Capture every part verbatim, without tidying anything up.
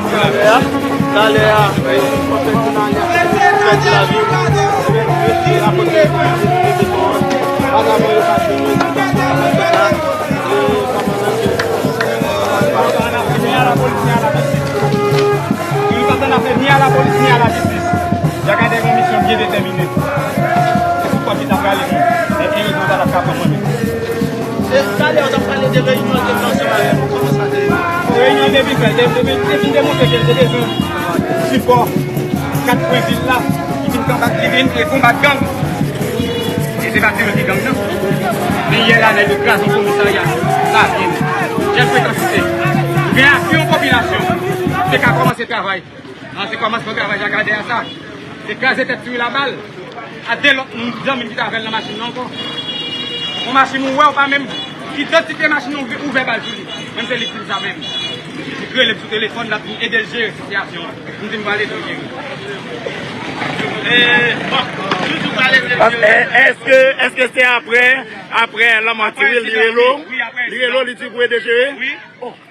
Talè a, talè a, fèt la vi, vagabon yo pa fini. Yo pa t ann afè ni a lapolis ni a lajistis. Jakadè gen yon misyon byen detèmine. Se sou kòb li t ap rale moun. Men erezman sa t ap ka pran mwen menm. E talè w t ap pale de reyinyon l te fè ansanm avè nou. Kòman sa te ye? Reyinyon depi fè, te, te, te fin demontre ke l te bezwen sipò kat kwen vil la, ki vin konbat, ki vin e konbat gang. E se pa Tiril ki gang nan. Men yè la, nèg yo kraze yon komisarya. Sa byen. Jèn frekansite. Reyasyon popilasyon. Te ka kòmanse travay. Nan se kòmansman travay Jakadè a sa. Se kraze tèt Tiril a bal. A de lòt moun, zanmi m ki t avè l nan machin nan ankò. Yon machin ou wè, ou pa menm idantifye machin nan, ou ouvè bal sou li. Menm se li ki di sa menm. Li rele m sou telefòn, l ap di m ede l jere sitiyasyon an. M di m pral ede w jere. E, bon, toujou pral ede l jere. Èske, èske se apre, apre lanmò Tiril, li rele w? Li rele w, li di pou ede jere? Wi.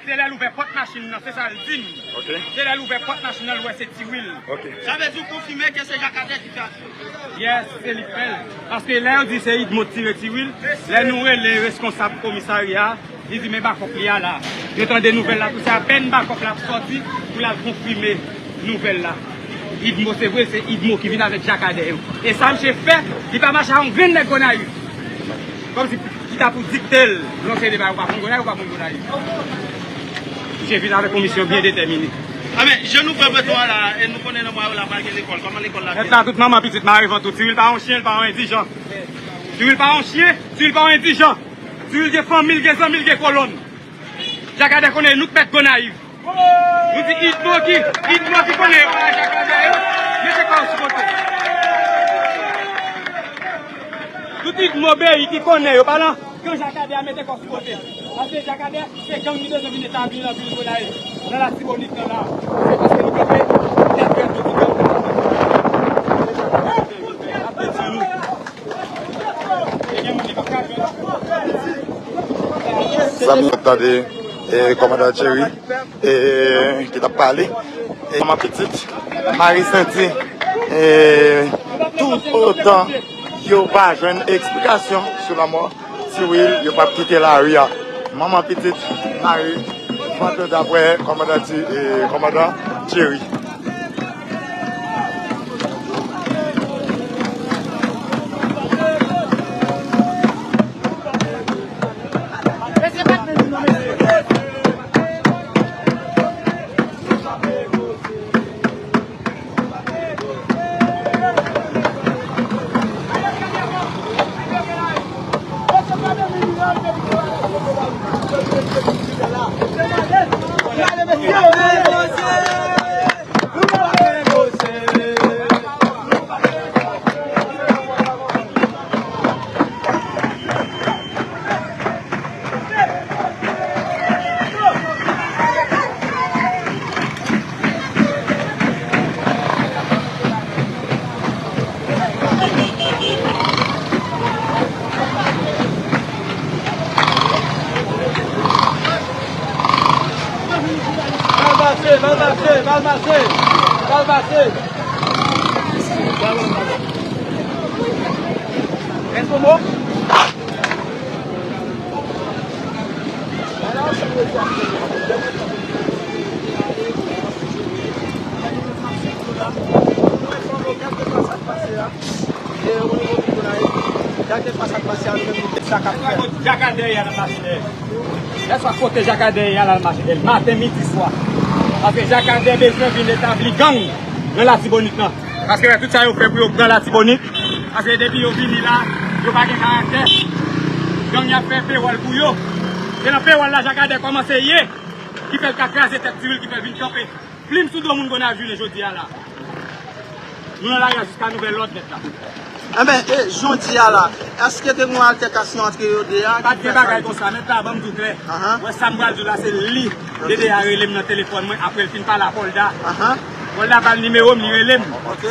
Se lè l ouvè pòt machin nan, se sa l di m. Ok. Se lè l ouvè pòt machin nan, l wè se Tiril. Ok. Sa vle di w konfime ke se Jakadè ki fè aksyon? Yes, se li k fè l. Paske lè yo di se Idmo k tire Tiril, lè nou rele reskonsab komisarya a, li di men bakòp li a la. Yo tande nouvèl la tou, se apèn bakòp la ap sòti pou l al konfime nouvèl la. Idmo, se vre, se Idmo ki vin avèk Jakadè yo. E sa misye fè, li pa mache a yon grenn nèg Gonayiv. Kòmsi ki ta pou dikte l yon seri de bagay, ou pa konn Gonayiv, ou pa konn Gonayiv. Misye vin avèk yon misyon byen detèmine. A men, jan nou pran peto a la, e nou konnen nan mwa yo la pral gen lekòl. Kòman lekòl la fèt? Mèt la, tout manman pitit mare vant ou. Tiril pa yon chen, li pa yon endijan. Tiril pa yon chen, Tiril pa yon endijan. Tiril gen fanmi l, gen zanmi l, gen kolonn. Jakadè konnen nou k mèt Gonayiv. Nou di Idmo ki, Idmo ki konnen yo pa Jakadè yo, mete kò w sou kote. Tout Idmo beyi ki konnen yo pa nan kan Jakadè a, mete kò sou kote. Paske Jakadè, se gang li bezwen vin etabli nan vil Gonayiv, nan Latibonit nan la. Se paske li kanpe, li ap fè tout gang. Sa m tande, e, kòmandan Thierry, e, ki t ap pale. E, manman pitit, Marie Sainty, e, tout otan yo pa jwenn eksplikasyon sou lanmò Tiril, yo p ap kite lari a. Manman pitit, Marie, vant yo daprè kòmandan Thi-, e, kòmandan Thierry. Bal pase, bal pase, bal pase, bal pase. Rèske mo. Jakadè y al mache dèyè. Lè swa kote Jakadè y al, al mache dèyè l maten, midi, swa. Paske Jakadè bezwen vin etabli gang nan Latibonit lan. Paske wè tout sa yo fè pou yo pran Latibonit. Paske depi yo vini la, yo pa gen karaktè. Gang y ap fè pewòl pou yo. Se nan pewòl la Jakadè kòmanse ye, ki fè l ka kraze tèt Tiril, ki fè l vin kanpe plim sou do moun Gonayiv jounen jodi a la. Nou nan lari a jiska nouvèl lòd nèt la. Enben, e jodi a la, èske te gen yon altèkasyon antre yo de a? Pa t gen bagay konsa, mèt la, ban m di w klè. Ahan. Wè sa m pral di w la, se li. Dede a rele m nan telefòn mwen, apre l fin pale a Pòlda. Ahan. Pòlda ba l nimewo m, li rele m. Ok.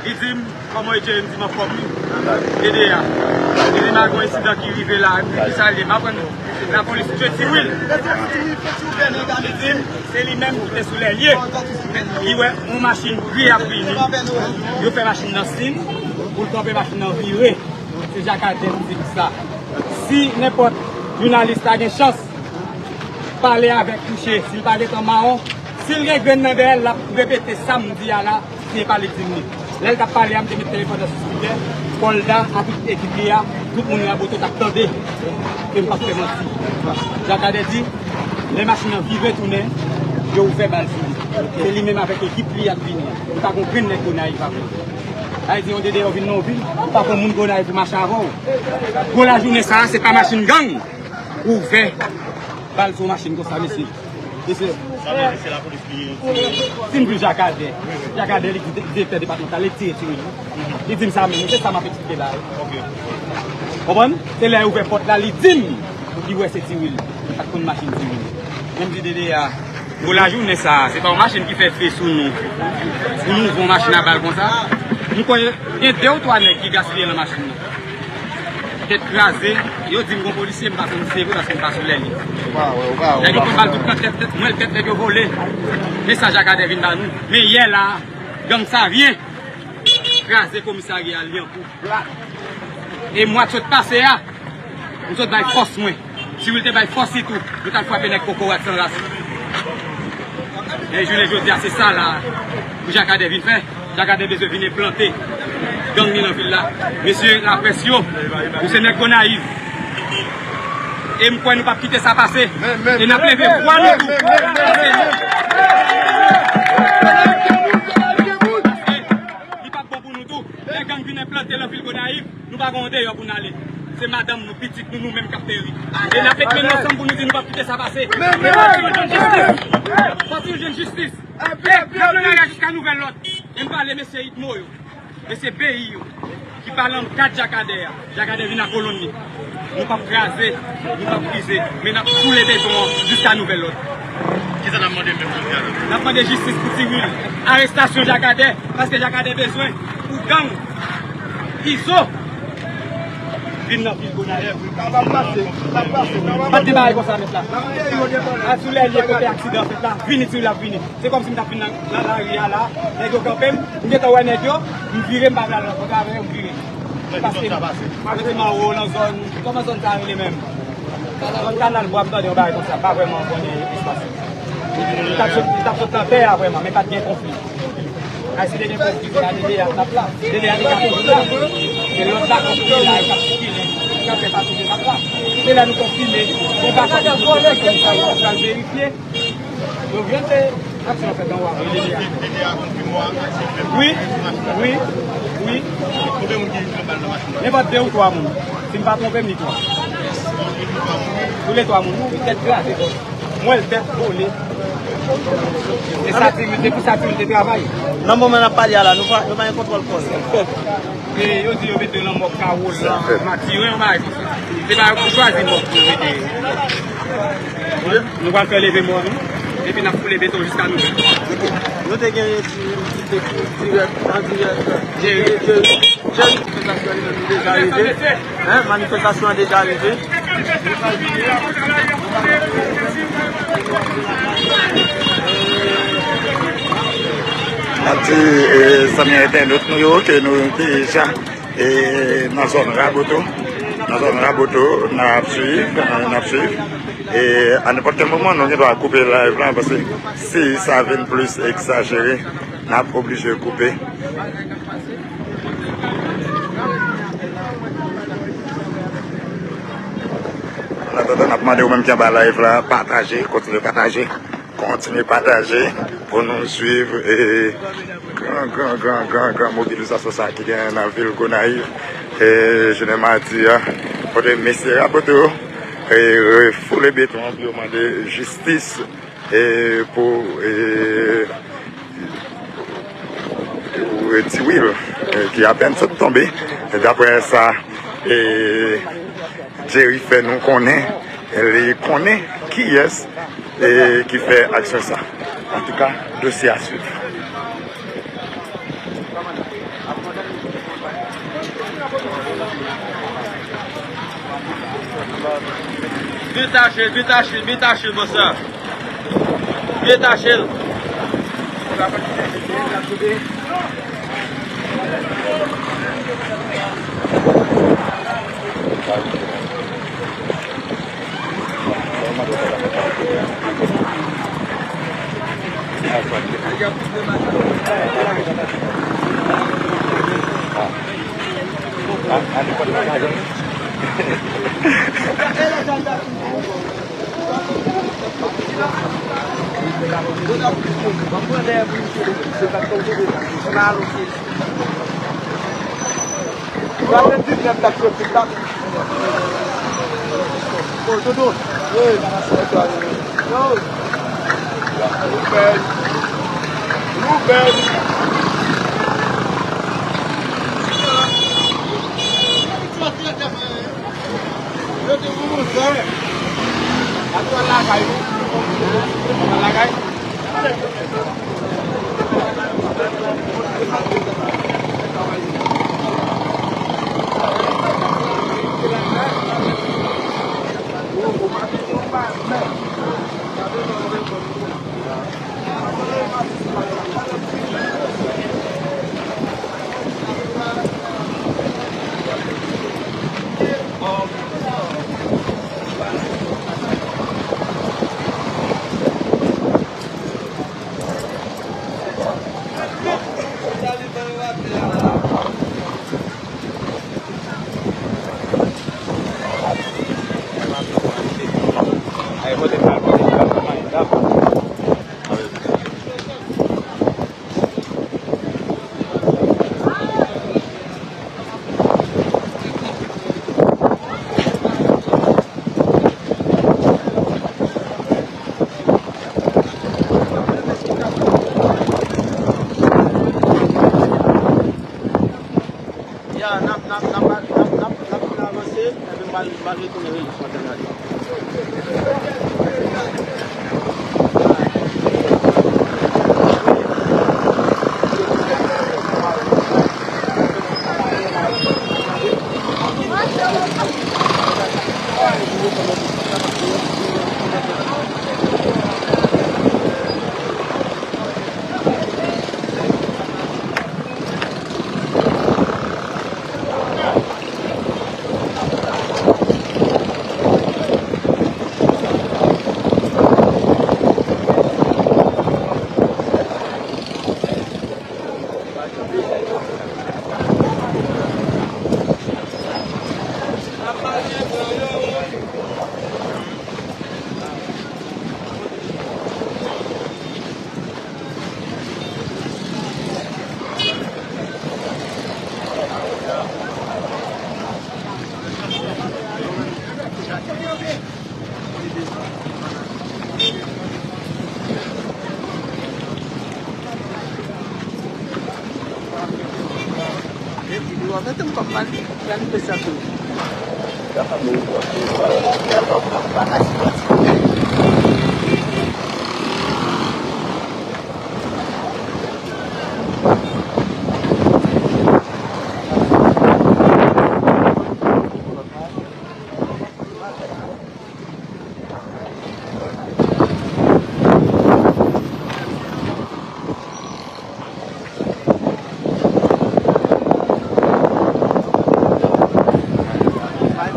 Li di m, kòman w ye, m di m anfòm wi. Dede a. Li di La gen yon ensidan ki rive la, ki sa l ye? M aprann lapolis tchwe Ti Wil. Li di m se li menm ki te sou lèlye. Li wè yon machin gri ap vini. Yo fè machin nan siy pou l kanpe, machin nan vire. Se Jakadè ki di m sa. Si nenpòt jounalis ta gen chans pale avèk Mouche, si l pa gentan mawon, si l gen grenn nan dèyè l, l ap repete sa m di a la, si se pa li k di m li. Lè l t ap pale a, m te met telefòn nan sou spikè, Kòlda ak tout ekip li a, tout moun Raboto t ap tande ke m p ap fè manti. Jakadè di, lè machin nan vire tounen, yo ouvè bal sou li. Se li menm avèk ekip li ap vini an. Li pa gon grenn nèg Gonayiv avè l. Sa vle di, yon de deyò vin nan yon vil, ou pa gon moun Gonayiv pou mache avè w. Gwo lajounen sa a, se pa machin gang. Ouvè bal sou machin konsa, mesye. Mesye. Sa vle di se lapolis ki tire. Si m di Jakadè, Jakadè li di direktè depatmantal, li tire, tire. Li di m sa menm, se sa m ap eksplike la. Ok. Konprann? Se lè l ouvè pòt la, li di m li wè se Ti Wil. Li pa t konn machin Ti Wil. Men m di D D A, gwo lajounen sa a, se pa yon machin ki fè fe sou nou. Pou nou ouvè yon machin a bal konsa. M kwè gen de ou twa nèg ki gaspiye nan machin nan. Tèt kraze, yo di m gon polisye, m pa konn si se vre paske m pa sou lèlye. Ou pa wè, ou pa wè, ou pa wè. Nèg yo pran bal tout nan tèt, tèt, mwen tèt nèg yo vole. Men sa Jakadè vin ba nou. Men yè la, gang Savyen kraze komisarya a Lyankou. Mwa t sot pase a, m sot bay fòs mwen. Ti Wil te bay fòs li tou. Nou t al frape nèg kokorat san ras. E jounen jodi a, se sa la pou Jakadè vin fè. Jakadè bezwen vin enplante gang li nan vil la. Mesye laprès yo, nou se nèg Gonayiv. E m kwè nou p ap kite sa pase. E n ap leve vwa nou tou. Li p ap bon pou nou tou. Lè gang vin enplante nan vil Gonayiv, nou pa gen yon deyò pou n ale. Se madanm nou, pitit nou, nou menm k ap peri. E n ap met men nou ansanm pou nou di nou p ap kite sa pase. Fò Ti Wil jwenn jistis. Fò Ti Wil jwenn jistis. E, n ap nan lari a jiska nouvèl lòd. E m pale mesye Idmo yo, mesye Beyi yo, ki pale an kad Jakadè a. Jakadè vin ak kolonn li. Nou p ap kraze, nou p ap brize, men n ap foule beton an jiska nouvèl lòd. Kisa n ap mande menm jodi a la? N ap mande jistis pou Ti Wil. Arestasyon Jakadè, paske Jakadè bezwen pou gang Izo vin nan vil Gonayiv. Sa p ap pase, sa p ap pase, sa p ap pase. Pa t gen bagay konsa, mèt la. Al sou lèlye kote aksidan fèt la, vini Ti Wil ap vini. Se kòmsi m t ap vin nan, nan lari a la, nèg yo kanpe m, m gentan wè nèg yo, m vire, m pa vle al rankontre avè yo, m vire. Paske m rete anwo nan zòn, kòman zòn sa rele menm? Zòn Kanal Bwa, m tande yon bagay konsa, m pa vrèman konnen espas yo. Li t ap sot, li t ap sot nan tè a vrèman, men pa t gen konfli. Ay, si te gen konfli, se a D D A t ap la. D D A te ka toujou la. Se lòt la konfli la, yo t ap sikile, k ap fè pati de t ap la. Se la nou konfime, yon bakòp ki sou komisarya, yo pral verifye. Yo vle fè aksyon fèt anwo a. Wi, wi, wi. Nenpòt de ou twa moun. Si m pa twonpe m, ni twa. Toulètwa moun, wi, tèt kraze. Mwen, tèt vole. E sa, ti, se pou sa, ti, te travay. Nan moman n ap pale a la, nou pa, nou pa gen kontwòl kò nou. E yo di yo mete lanmò kawo la, matiren, yon bagay konsa. Se pa yo ki chwazi mò pou yo mete. Nou pral fè leve mò nou, epi n ap foule beton jiska nou. Nou te gen ti, ti, ti, ti dirèk, an dirèk. Jerry. Jerry, manifestasyon li menm li deja rive. Hein, manifestasyon an deja rive. N ap di, eh, zanmi entènot nou yo ke nou deja, eh, nan zòn Raboto. Nan zòn Raboto, n ap swiv, n ap swiv. E a nenpòt kèl moman, nou gen dwa koupe live la, paske si sa vin plis egzajere, n ap oblije koupe. An atandan, n ap mande ou menm ki anba live la, pataje, kontinye pataje, kontinye pataje pou nou swiv, e, gran, gran, gran, gran, gran mobilizasyon sa ki genyen nan vil Gonayiv, e, jounen madi a, kote mesye Raboto yo, e, refoule beton an pou yo mande jistis e pou, e, pou, e, Ti Wil, e, ki apèn sot tonbe. E daprè sa, e, Jerry fè nou konnen, e, li konnen kiyès, e, ki fè aksyon sa. Antouka, dosye a swiv. Byen tache l, byen tache l, byen tache l, bòs la. Byen tache l. Yo, Dodo. Yo. Louvel. Louvel. Yo te vin monte. Ap pral lakay nou. Pral lakay. Ya, n ap, n ap, n ap, n ap, n ap, n ap fin avanse, epi m pral, m pral retounen rele sou antèn radyo.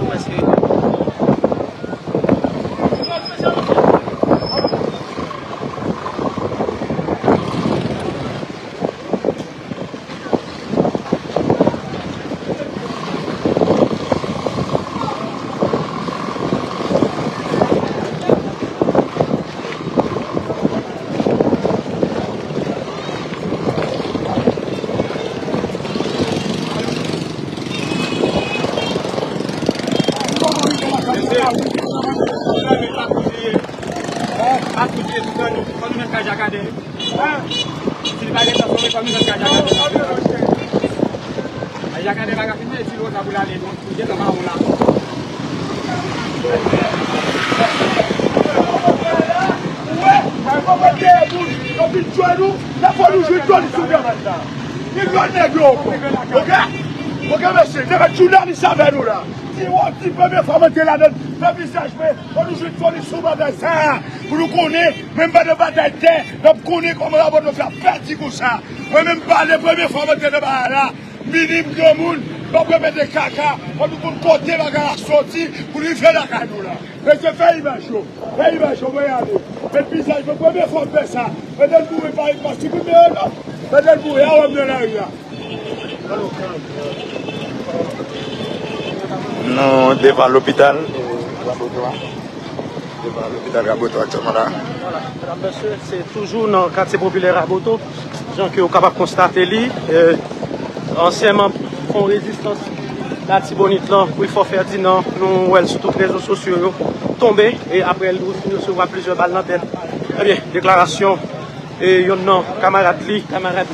Mesye, fò nou mèt kay Jakadè. Si li pa gen tan sove, fò nou jwenn kay Jakadè. Kay Jakadè pa ka filme, ti lòt la pou l ale, non, pou l gentan mawon la. Ou wè, kay papa dèyè moun, yo vin jwenn nou, la fò nou jwenn jwenn sou nèg. Ni jwenn nèg yo ankò. Oke? Oke, mesye, nèg jounalis avè nou la. Ti wòf, ti premye fwa mwen te ladan, fè vizaj mwen, fò nou jwenn solisyon bagay sa a, pou nou konnen, menm pandan batay tè, n ap konnen kòman Labòt fè ap pèdi konsa. Mwen menm pale premye fwa mwen te nan bagay la, minim granmoun, m ap repete kaka, fò nou konn kote bagay la soti, pou l rive lakay nou la. Mesye, fè imaj yo, fè imaj yo, mwen ale. Met vizaj mwen, premye fwa m fè sa, mwen te boure pa, pa siprimen yo non, mwen te boure, a wè m nan lari a. Nou devan lopital Raboto a. Devan lopital Raboto aktyèlman la. Vwala, medam, mesye, se toujou nan katye popilè Raboto, jan ke w kapab konstate li. E, ansyen manm Fwon Rezistans Latibonit lan, Wilfort Ferdinand, nou wè l sou tout rezo sosyo yo, tonbe, e apre l fin resevwa plizyè bal nan tèt. Ebyen, deklarasyon e yonn nan kamarad li, kamarad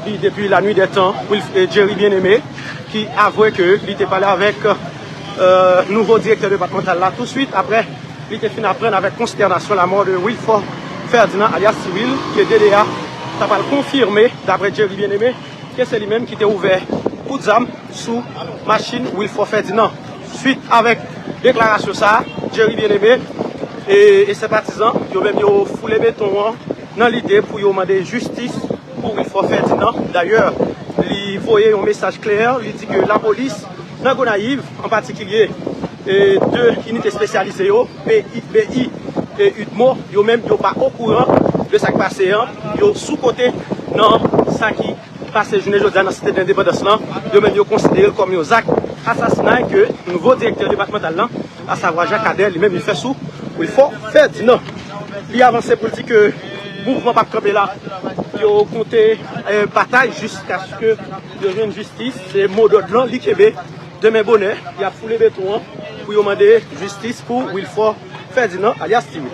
li depi la nuit des temps, Wilf-, e Jerry Bien-Aimé, ki avwe ke li te pale avèk, e, nouvo direktè depatmantal la touswit apre li te fin aprann avèk konstènasyon lamò de Wilfort Ferdinand, alyas Ti Wil, ke D D A ta pral konfime, daprè Jerry Bien-Aimé, ke se li menm ki te ouvè kout zam sou machin Wilfort Ferdinand. Swit avèk deklarasyon sa a, Jerry Bien-Aimé e, e senpatizan yo menm yo foule beton an nan lide pou yo mande jistis pou Wilfort Ferdinand. Dayè, li voye yon mesaj klè, li di ke lapolis nan Gonayiv, an patikilye, e, de inite espesyalize yo, P I, B I e UDMO, yo menm yo pa okouran de sa k pase an, yo sou kote nan sa ki pase jounen jodi a nan Site de Lendepandans lan, yo menm yo konsidere l kòm yon zak asasinay ke nouvo direktè depatmantal lan, asavwa Jean Cadet, li menm li fè sou Wilfort Ferdinand. Li avanse pou l di ke mouvman p ap kanpe la, yo konte, e, batay jiskaske yo jwenn jistis, se mo dòd lan li kenbe. Demen bonè, y ap foule beton an pou yo mande jistis pou Wilfort Ferdinand, alyas Ti Wil.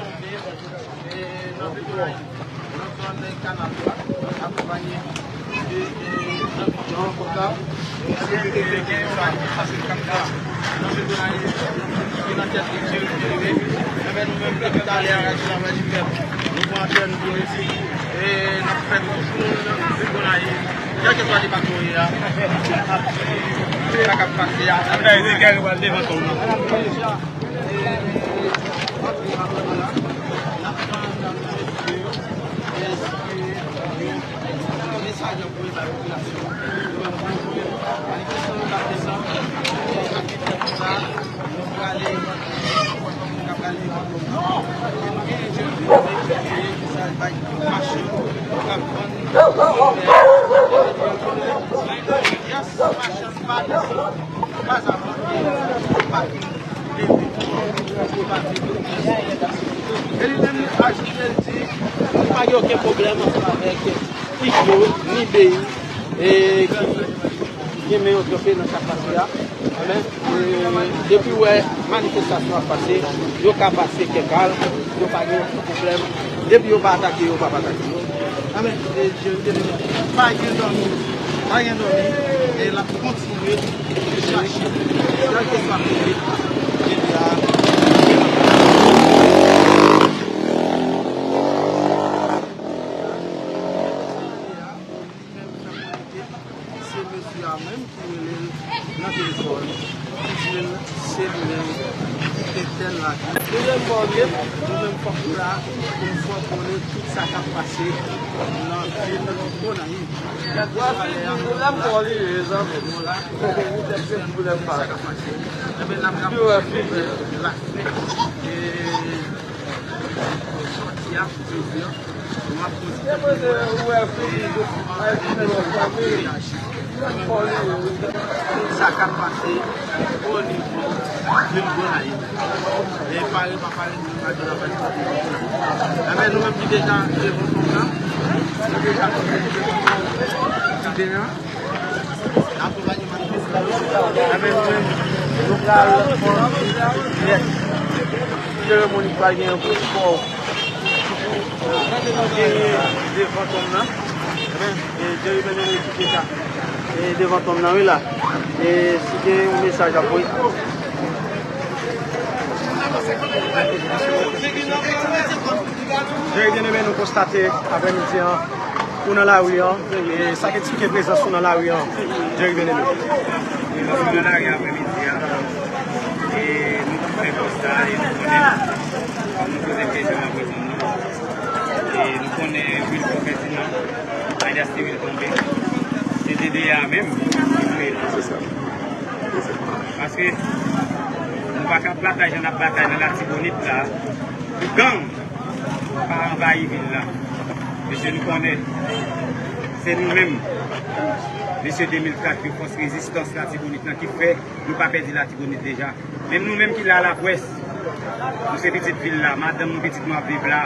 Kèlkeswa depatman w ye a, sa k ap pase a, sa k ap pase a. E li menm li ajoute, li di, nou pa gen okenn pwoblèm ansanm avèk Igbo, ni Beyi, e ki gen men yo tranpe nan sa k pase a. Amèn. E depi w wè manifestasyon ap pase, yo ka pase kè kal, yo pa gen pwoblèm. Depi yo pa atake, yo p ap atake. Amèn. E Jerry Bien-Aimé, pa gen dòmi, pa gen dòmi, e l ap kontinye chache, kèlkeswa kote, G T A. Se mesye a menm ki rele l nan telefòn, ki di l se li menm ki te tèl la. Nou menm fòk nou la pou n fè w konnen tout sa k ap pase nan vil Gonayiv. Kèlkeswa lè a nou la, nou la, sa k ap pase. Enben, n ap rapòte lafèt e sòti a, jodi a. Sa k ap pase o nivo vil Gonayiv. E pare pa pare, nou pa gen anpil pwoblèm. Enben, nou menm ki deja devan tonm nan, nou deja konte ki devan tonm nan. Akonpanye manifestasyon. Enben, nou menm, nou pral fè yon ti nèt seremoni k pral genyen pou spò. Genyen devan tonm nan. Enben, e, Jerry Bien-Aimé ki te ka, e, devan tonm nan, wi, la. E si gen yon mesaj ap voye. Jerry Bien-Aimé, nou konstate aprèmidi an, ou nan lari an, e sa k eksplike prezans ou nan lari an, Jerry Bien-Aimé. Prezans mwen nan lari an aprèmidi an, Sa, e nou konnen, kòm nou poze kesyon nan prezan nan, e nou konnen Wilford Ferdinand, Alias Ti Wil tonbe, se D D A menm ki touye l. Se sa. Paske nou pa ka batay jan n ap batay nan Latibonit la pou gang pa anvayi vil la. Mesye, nou konnen se nou menm, mesye de mil kat yo, fòs rezistans Latibonit lan ki fè nou pa pèdi Latibonit deja. Menm nou menm ki la, laprès, nou se pitit vil la, madanm nou, pitit nou ap viv la.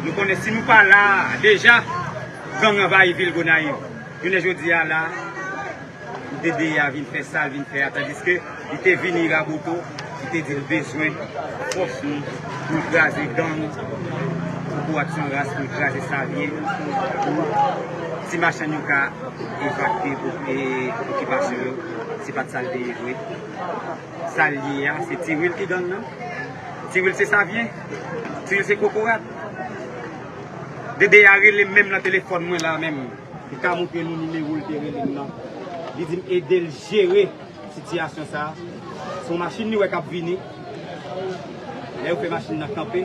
Nou konnen si nou pa la deja, gang anvayi vil Gonayiv. Jounen jodi a la, D D A vin fè sa l vin fè a, tandiske li te vini raboto, li te di l bezwen fòs nou pou l kraze gang, pou Porat San Ras, pou l kraze Savyen, pou ti machann yo ka evakye pou, e, okipasyon yo. Se pa t sa l te ye vre. Sa l ye a, se Ti Wil ki gang nan. Ti Wil se Savyen. Ti Wil se kokorat. D D A rele m menm nan telefòn mwen la menm. Li ka montre nou nimewo l te rele m nan. Li di m ede l jere sitiyasyon sa a. Se yon machin li wè k ap vini. Lè yo fè machin nan kanpe,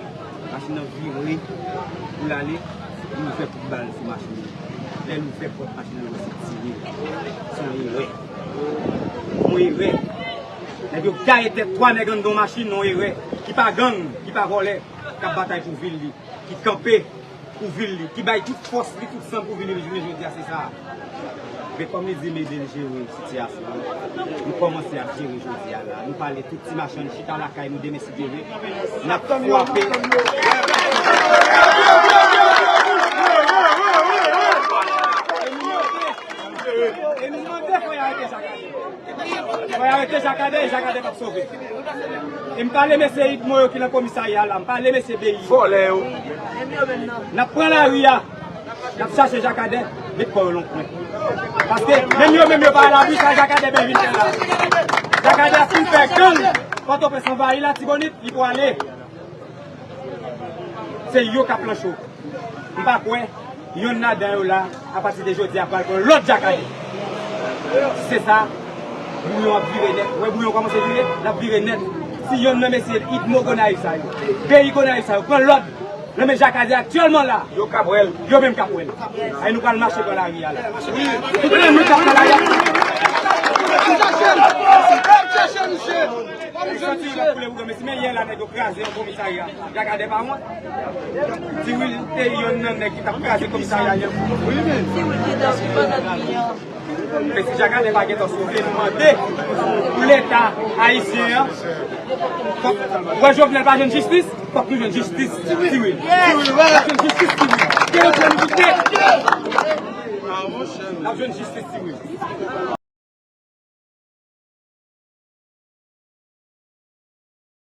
machin nan vire pou l ale, li ouvè kout bal sou machin nan. Lè l ouvè pòt machin nan, se tire. Se yon erè. Yon erè. Nèg yo gaye tèt twa nèg anndan yon machin, yon erè. Ki pa gang, ki pa vòlè, k ap batay pou vil li, ki kanpe pou vil li, ki bay tout fòs li, tout san l pou vil li, jounen jodi a, se sa. Men kòm li di m ede l jere sitiyasyon an, nou kòmanse ap jere jodi a la. Nou pale tout ti machann chita lakay nou demen si Dye vle. N ap frape. E nou mande fò y arete Jakadè. Fò y arete Jakadè, e Jakadè p ap sove. E m pale mesye Idmo yo ki nan komisarya la, m pale mesye Beyi. Vòlè yo. N ap pran lari a, n ap chache Jakadè, met kò yo nan yon kwen. Paske menm yo menm yo pa alabri, sa Jakadè byen vin fè la. Jakadè a fin fè gang, Pòtoprens anvayi Latibonit, li pwale. Se yo k ap lan cho. M pa kwè yonn ladan yo la, apati de jodi a, pral pran lòt Jakadè. Se sa, bouyon ap vire nèt. Ou wè bouyon kòmanse vire? L ap vire nèt. Si yonn nan mesye Idmo Gonayiv sa yo, Beyi Gonayiv sa yo, pran lòd nan men Jakadè aktyèlman la, yo k ap wè l, yo menm k ap wè l. Ay, nou pral mache pran lari a la. Wi. Tout moun k ap pran lari a. Chache l. Chache misye. Li sòti, l ap koule pou granmesi. Men yè la, nèg yo kraze yon komisarya. Jakadè pa wont. Ti Wil te yonn nan nèg ki t ap kraze komisarya a. Wi, men. Ti Wil te dans le bannan kliyan. Men si Jakadè pa gentan sove, nou mande pou Leta ayisyen an. Fòk, wè Jovenel pa jwenn jistis, fòk nou jwenn jistis Ti Wil. Ti Wil, wè. N ap jwenn jistis Ti Wil. Ke yo pran nou tout nèt. N ap jwenn jistis Ti Wil.